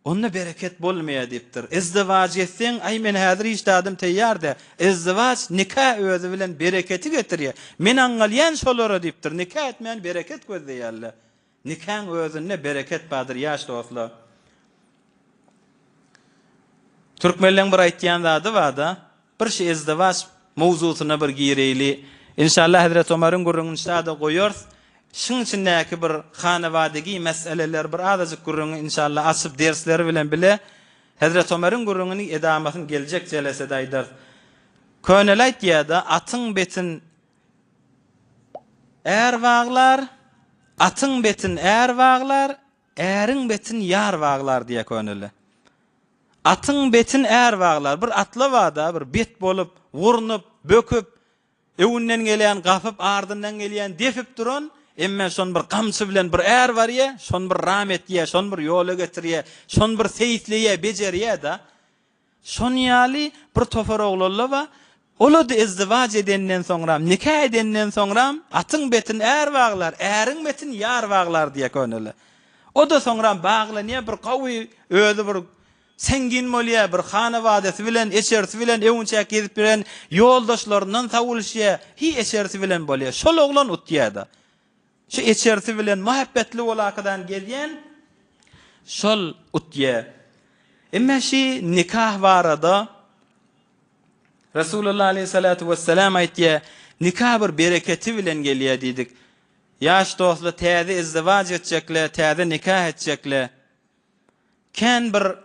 Onda bereket bolmaýar diýipdir. Izdiwaç etseň, aý men häzir hiç zadym teýýar däl. Izdiwaç, nika özi bilen bereketi getirýär. Men aňňalýan şolara diýipdir. Nika etmän bereket gözleýärler. Nikaň özünde bereket bardyr ýaş dostlar. Türkmenleň bir aýtýan zady barda, bir şu izdiwaç mowzusyna bir gireýli. Inşallah Hezreti Omaryň gürrüňini şada goýarys. Şuň içindäki bir hanabadegi meseleler bir azajyk gürrüňi inşallah açyp dersleri bilen bile Hezreti Omaryň gürrüňini edamasyny geljek jelesede aýdarys. Köneli aýtýada atyň betin är baglar, atyň betin är baglar, äriň betin ýar baglar diýýä köneli. Atyň betin är baglar. Bir atla bar-da, bir bet bolup, wurnup, böküp, öňünden gelýän gapyp, ardyndan gelýän depip duran, emme şony bir gamçy bilen bir är barýa, şony bir ram etýä, şony bir ýola getirýä, şony bir seýisleýä, bejerýä-da. Şon ýaly bir topar oglanlar bar, ola-da izdiwaç edenden soňram, nika edenden soňram atyň betin är baglar, äriň betin ýar baglar diýýär köneler. O-da soňram baglanýar, bir gawy özi bir sengin bolýar, bir hanabadasy bilen, eçerisi bilen öwünçäk gezip ýören ýoldaşlaryndan sawulyşýar, hi eçerisi bilen bolýar. Şol oglan utýar-da. Şu eçerisi bilen muhabbetli bolakadan gezýän şol utýa. Emme şi nikah barada Resulullah aleyhissalatu vesselam aýtýa, nikah bir bereketi bilen gelýä diýdik. Ýaş dostlar täze izdiwaç etjekle, täze nikah etjekle. Kän bir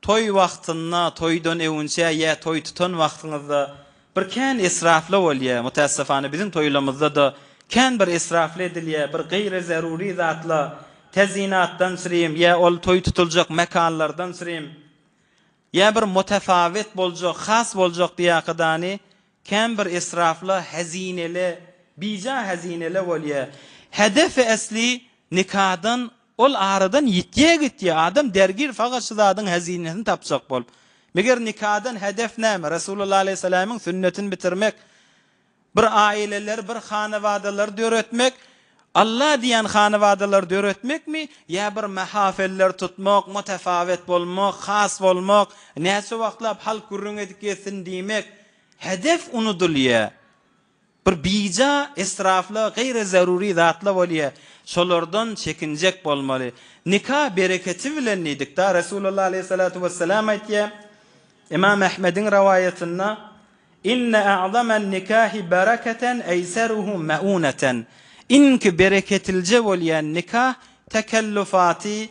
toý wagtynda, toýdan öwünçä ýa toý tutan wagtyňyzda bir kän esrafly bolýa. Mütäessefane biziň toýlamyzda-da kän bir esrafly edilýä, bir gyýry zerury zatla, tezinatdan çyrim ýa ol toý tutuljak mekanlardan çyrim, ýa bir mutefawet boljak, has boljak diýakydany kän bir esrafla, hezinele, bija hezinele bolýa. Hedefi esli nikadan Ol aradan ýitýä gitýä, adam dergir fakat şu zadyň hezinesini tapjak bolup. Meger nikadan hedef näme? Resulullah aleýhissalamyň sünnetini bitirmek, bir aileleri, bir hanabadalary döretmek, Allah diýen hanabadalary döretmekmi ýa bir mehafeller tutmak, mutefawet bolmak, has bolmak, näçe wagtlap halk gürrüň edip gezsin diýmek, hedef unudylýa. Bir bija esrafla gaýry zerury zatla bolýa, şolardan çekinjek bolmaly. Nika bereketi bilen diýdik-da, Resulullah aleýhissalatu wessalam aýtýa, Ymam Ahmediň rowaýatynda, Inne a'zamen nikahi bereketen eýseruhu meuneten. Iňki bereketlije bolýan nikah tekellufaty,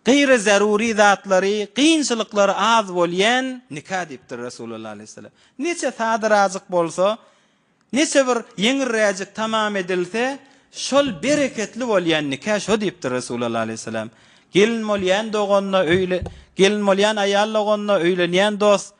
gyry zerury zatlary, kynçylyklary az bolýan nika diýipdir Resulullah aleýhissalam. Niçe sadyrazjyk bolsa, Niçe bir ýeňilräjik tamam edilse, şol bereketli bolýan nika şo diýipdir Resulallah aleýhissalam. Gelin bolýan doganyna öýle, gelin bolýan aýal doganyna öýlenýän dost,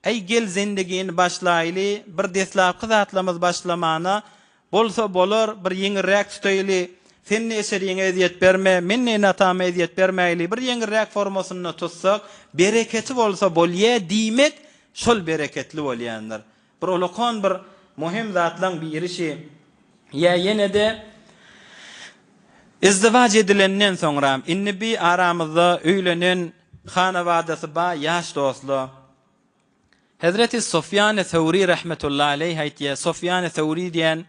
Äý gel zendigini başlaýly, bir deslapky zatlarymyz başlamana, bolsa bolar, bir ýeňilräk tutaýly, sen-de eşeriňe ezýet berme, men-de ene-atama ezýet bermäýli, bir ýeňilräk formasynda tutsak, bereketi bolsa bolýa diýmek şol bereketli bolýandyr. Bir ulakan bir möhüm zatlaň biri şi. Ýa ýene-de izdiwaç edilenden soňram indi bi aramyzda öýlenen hanabadasy ba ýaş dostla. Hezreti Sufýany Söwri rahmetullahi aleýh aýtýar, Sufýany Söwri diýen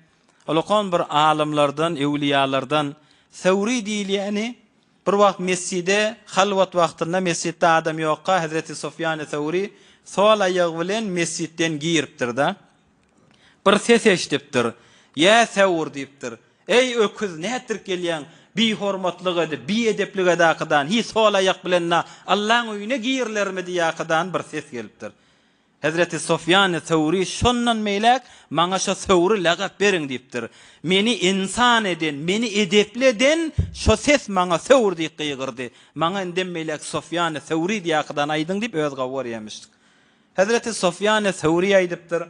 ulakan bir alymlardan, öwliýalardan. Söwri diýilýäni Bir wagt mesjide halwat wagtynda mesjitde adam ýokka hezreti Sufýany Söwri sol aýagy bilen mesjitden giripdir-de, bir ses eşidipdir, Ýä Söwr diýipdir, Eý öküz, nätdirip gelýäň, bihormatlyk edip, biedeplik edakydan, hiý sol aýak bilen-de Allaň öýüne girilermi diýakydan bir ses gelipdir. Hezreti Sufýany Söwri şondan beýläk maňa şo Söwri lagap beriň diýipdir. Meni ynsan eden, meni edepli eden şo ses maňa Söwr diýip gygyrdy. Maňa indem beýläk Sufýany Söwri diýakydan aýdyň diýip öz gawy görýämişdik. Hezreti Sufýany Söwri aýdypdyr,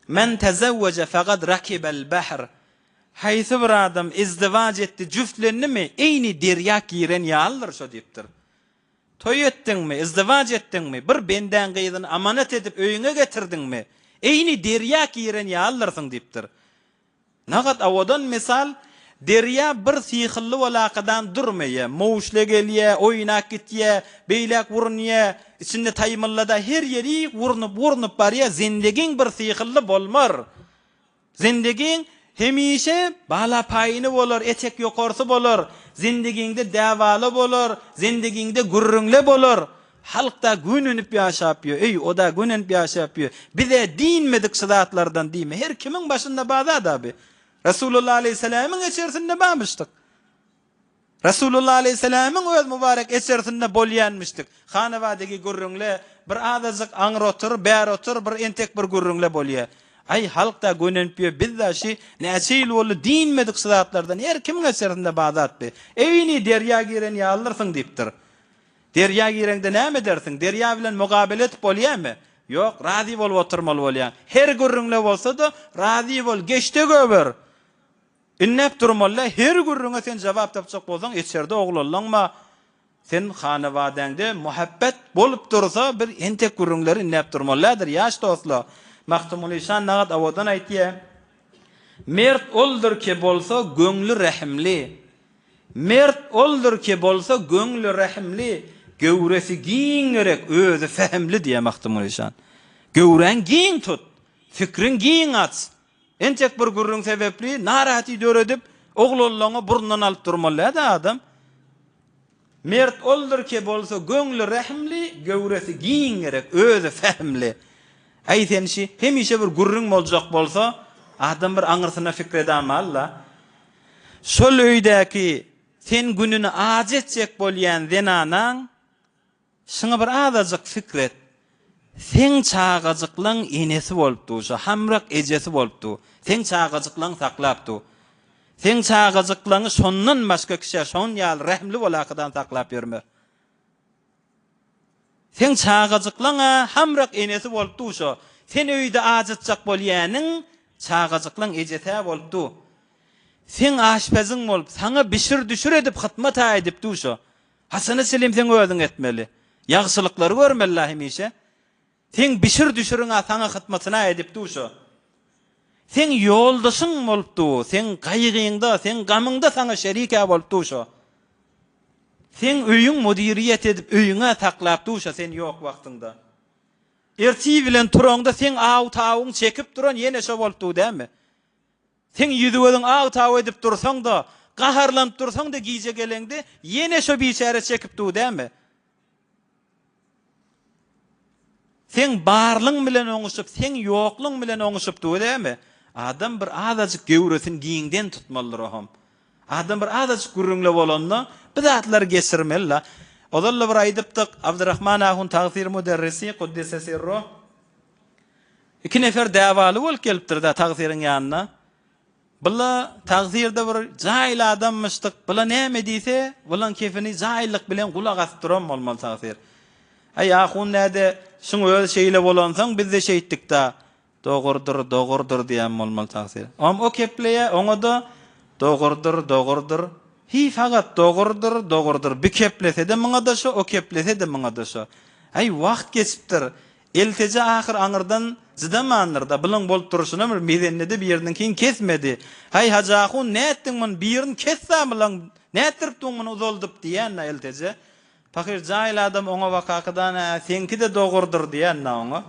Men tezewweje fagad rakibel bahr. Haýsy bir adam izdiwaç etdi, jüftlendimi, eýni derýa giren ýalydyr şo diýipdir. Toý etdiňmi, izdiwaç etdiňmi, bir bendäň gyzyny amanat edip öýüňe getirdiňmi, eýni derýa giren ýalydyrsyň diýipdir. Nagat owadan mysal, derýa bir syhylly bolakadan durmaýa, mowuşla gelýä, oýnap gitýä, beýläk urunýa, içinde taýmyllada her ýeri urnup-urnup barýa, zendegiň bir syhylly bolmar. Zendegiň hemişe balapaýyny bolar, etek ýokarsy bolar, zendegiňde däwala bolar, zendegiňde gürrüňle bolar. Halk-da gönenip ýaşap ýör, eý, o-da gönenip ýaşap ýör. Biz-ä diýinmedik şu zatlardan diýme. Her kimiň başynda bar zat-a bi. Resulullah aleýhissalamyň içerisinde barmyşdyk. Resulullah aleýhissalamyň öz mübarek esersinde bolýanmyşdyk. Hanabadegi gürrüňle bir azajyk aňry otur, bäri otur, bir entek bir gürrüňle bolýa. Aý, halk-da gönenip ýör, biz-de şi näçe ýyl boldy diýinmedik şu zatlardan, her kimiň esersinde bar zat bi. Eýni derýa giren ýalydyrsyň diýipdir. Derýa gireňde näme edersiň? Derýa bilen mugabele edip bolýamy? Ýok, razy bolup oturmaly bolýaň. Her gürrüňle bolsa-da, razy bol, geç-de göber. Indäp durmaly-da, her gürrüňe sen jogap tapjak bolsaň, içerde oglanlaňma, sen hanabadäňde muhabbet bolup dursa, bir entek gürrüňleri indäp durmaly-dädir, ýaş dostlar. Magtymguly şa nagat owadan aýtýar, Mert oldur ki bolsa göňli rehimli, Mert oldur ki bolsa göňli rehimli, Göwresi giň gerek, özi fehimli diýýär Magtymguly şa. Göwräň giň tut, fikriň giň aç, Entek bir gürrüň sebäpli narahaty döredip, oglanlaňy burnundan alyp durmaly däl-de adam. Mert oldur ki, bolsa göňli rehimli, göwresi giň gerek, özi fehimli. Äý sen şi, hemişe bir gürrüň boljak bolsa, adam bir aňyrsyna pikir edamaly-la. Şol öýdäki sen gününi ajy etjek bolýan zenanaň Şuňa bir azajyk pikir et. Seň çagajyklaň enesi bolup dur, şo hamrak ejesi bolup dur. Seň çagajyklaňy saklap dur. Seň çagajyklaňy şondan başga kişä şon ýaly rähimli bolakydan saklap ýörme. Seň çagajyklaň-a hamrak enesi bolup dur şo. Sen öýde ajytjak bolýanyň çagajyklaň ejesi-ä bolup dur. Seň aşpeziň bolup, saňa bişir-düşür edip hytmat-a edip dur şo. Haçana çenli seň özüň etmeli? Ýagşylyklary görmeli-la hemişe. Seň bişir-düşüriň-a saňa hytmatyna edip dur şo. Seň ýoldaşyň bolup dur, seň gaýgyňda, seň gamyňda saňa şerik-ä bolup dur şo. Seň öýüň müdiriýet edip öýüň-ä saklap dur şo sen ýok wagtyňda. Ertir bilen turaňda seň aw-tawyň çekip duran ýene şo bolup dur dämi? Seň ýüzi-gözüň aw-taw edip dursaň-da, gaharlanyp dursaň-da gije geleňde ýene şo biçäre çekip dur dämi? Seň barlyň bilen oňuşyp, seň ýokluň bilen oňuşyp dur dämi? Adam bir azajyk göwresini giňden tutmalydyr oham. Adam bir azajyk gürrüňle bolanda bir zatlary geçirmeli-la. Ozal-da bir aýdypdyk, Abdyrahman ahun tagsyr müderrisi, kuddise sirruh, iki nefer dawaly bolup gelipdir-de tagsyryň ýanyna. Bula tagsyrda bir jaýyl adammyşdyk, bula näme diýse, bulaň kefini jaýyllyk bilen gulak asyp duran bolmaly tagsyr. Äý, ahun däde, şuň özi şeýle bolansoň biz-de şeýtdik-da. Dogrudyr, dogrudyr diýen bolmaly tagsyr. Om o kepleýä, oňa-da dogrudyr, dogrudyr. Hiý, fakat dogrudyr, dogrudyr. Bi keplese-de muňa-da şo, o keplese-de muňa-da şo. Äý, wagt geçipdir. Elteje ahyr aňyrdan jydamandyr-da, bulaň bolup durşuna bir mezennede biriniňkini kesmedi. Häý, Hajy ahun, nätdiň muny, birini kes-dä bulaň, nätdiripdiň muny uzaldyp diýýän-dä Elteje. Pahyr jaýyl adam oňa bakakadan-ä, seňki-de dogrudyr diýýän-dä oňa.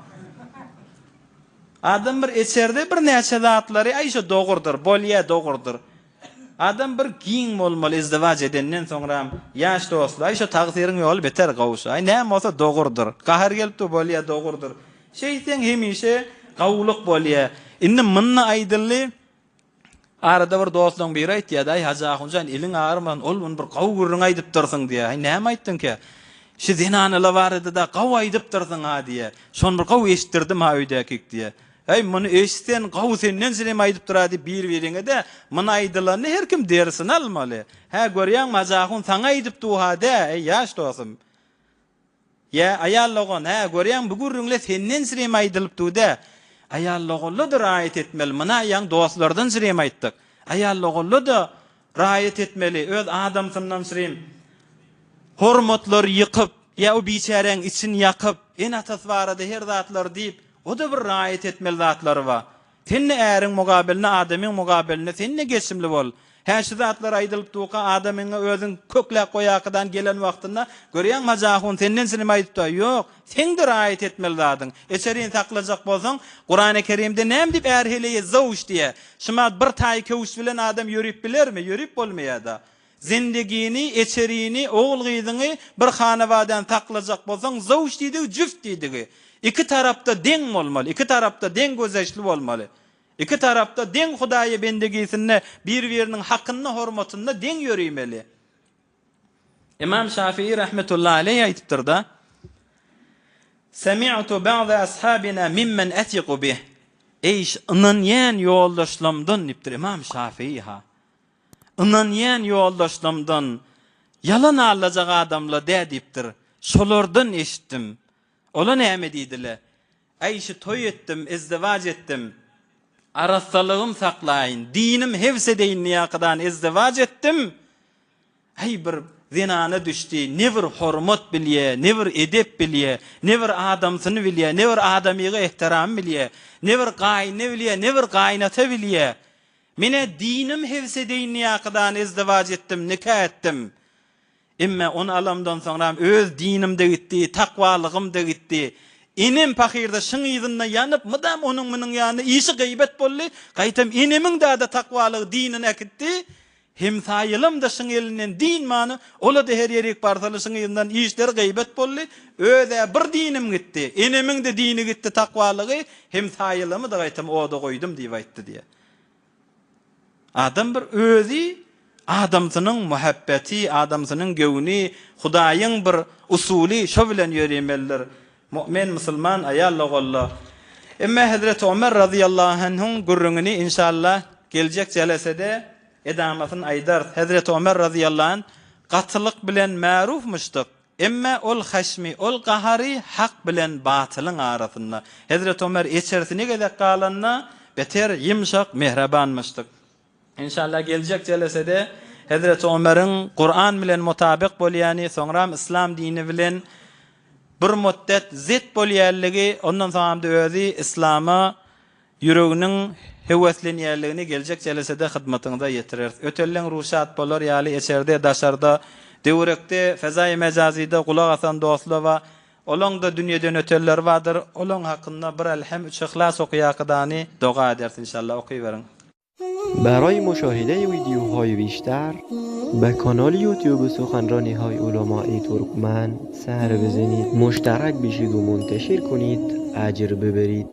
Adam bir eçerde birnäçe zatlary, aý şo dogrudyr, bolýa dogrudyr. Adam bir giň bolmaly izdiwaç edenden soňram ýaş dostlar aý şo tagsyryň ýoly beter gowşa aý näme bolsa dogrudyr gahar gelip dur bolýa dogrudyr şeýtseň hemişe gowulyk bolýa indi munda aýdyldy arada bir dostlaň biri aýtýada aý Hajy ahunjan eliň agyrmasyn ol gün bir gowy gürrüň aýdypdyrsyň diýä aý näme aýtdyňka şi zenanalar barada-da gowy aýdypdyrsyň-a diýä şony bir gowy eşitdirdim-ha öýdäkik diýä Äý, muny eşitsen, gowy senden jinem aýdypdyr-a diýip bir-biriňe-de, muny aýdylanyny her kim derisine almaly. Hä, görýäňmi, Hajy ahun saňa aýdyp du-ha dä, eý, ýaş dostum. Ýa, aýal dogan, hä, görýäňmi, bu gürrüňle senden jinem aýdylyp du dä. Aýal doganla-da raýat etmeli, muny-a ýaňy dostlardan jinem aýtdyk. Aýal doganla-da raýat etmeli, öz adamsyndan jinem hormatlary ýykyp, ýa o biçäräň içini ýakyp, ene-atasy barada her zatlary diýip, O-da bir raýat etmeli zatlary bar. Sen-de äriň mugabelinde, adamyň mugabelinde sen-de geçimli bol. Hä, şu zatlar aýdylyp durka, adamyňa özüň kökläp goýakydan gelen wagtynda, görýäňmi, Hajy ahun senden çynym aýdypdy-a? Ýok, seň-de raýat etmeli zadyň. Eçerini saklajak bolsaň, Kurany Kerimde näme diýip är-heleýe zowj diýýär? Şumat bir taý köwüş bilen adam ýörüp bilermi? Ýörüp bolmaýar-da. Zendigini, eçerini, ogul-gyzyňy bir hanawadan saklajak bolsaň, zowj diýdigi jüft diýdigi. Iki tarapda deň bolmaly, iki tarapda deň gözeçli bolmaly. Iki tarapda deň Hudaýa bendegisinde bir-biriniň hakynda, hormatynda deň ýörimeli. Ymam Şafii rahmetullahi aleýh aýdypdyr-da, Semi'tu ba'da ashabina mimmen ethiku bih. Eý, ynanýan ýoldaşlamdan diýipdir Ymam Şafii ha. Ynanýan ýoldaşlamdan, Ýalan allajak adamla dä diýipdir. Şolardan eşitdim. Ola näme diýdile? Äý şi toý etdim, izdiwaç etdim. Arassalygym saklaýyn, dinim hebs edeýin niýakydan izdiwaç etdim. Äý bir zenana düşdi, ne bir hormat bilýä, ne bir edep bilýä, ne bir adamsyny bilýä, ne bir adamyga ehteramy bilýä, ne bir gaýyny bilýä, ne bir gaýynata bilýä. Men-ä dinim hebs edeýin niýakydan izdiwaç etdim, nika etdim. Emme ony alamdan soňram öz dinim-de gitdi, takwalygym-da gitdi. Enem pahyr-da şyň yzynda ýanyp, mydam onuň-munuň ýanynda işi gyýbat boldy. Gaýtam enemiň dada takwalygy dinini äkitdi. Hemsaýylam-da şyň elinden dynmany, ola-da her ýerik barsaly şyň yzyndan işleri gyýbat boldy. Öz-ä bir dinim gitdi, enemiň-de dini gitdi, takwalygy, hemsaýylamy-da gaýtam oda goýdum diýip aýtdy diýýär. Adam bir özi adamsynyň muhabbeti, adamsynyň göwni, Hudaýyň bir usuly şo bilen ýöremelidir. Mu'min musulman aýal doganlar. Emma Hezreti Omer razyýallahu anhuň gürrüňini inşallah geljek jelesede edamasyny aýdarys. Hezreti Omer razyýallahu anh gatylyk bilen märufmyşdyk. Emme ol haşmy, ol gahary hak bilen batylyň arasynda. Hezreti Omer eçersine gezek galanda, beter ýymşak, mähribanmyşdyk. Enşalla geljek jelesede Hezreti Omeriň Kuran bilen mutabyk bolýany, soňram yslam dini bilen bir mutdet zet bolýanlygy, ondan soňam-da özi yslama Ýüreginiň höweslenýänligini geljek jelesede hyzmatyňyza ýetireris. Ötelleň ruşat bolar ýaly eçerde, daşarda, döwerekde, fezaýy mejazyda gulak asan dostlar bar. Olaň-da dünýeden ötenleri bardyr. Olaň hakynda bir Elhem, üç Yhlas okyýakydany doga ederis inşallah. Okyberiň. برای مشاهده ویدیوهای بیشتر. به کانال یوتیوب سخنرانی های علمای ترکمن سر بزنید مشترک بشید و منتشر کنید اجر ببرید.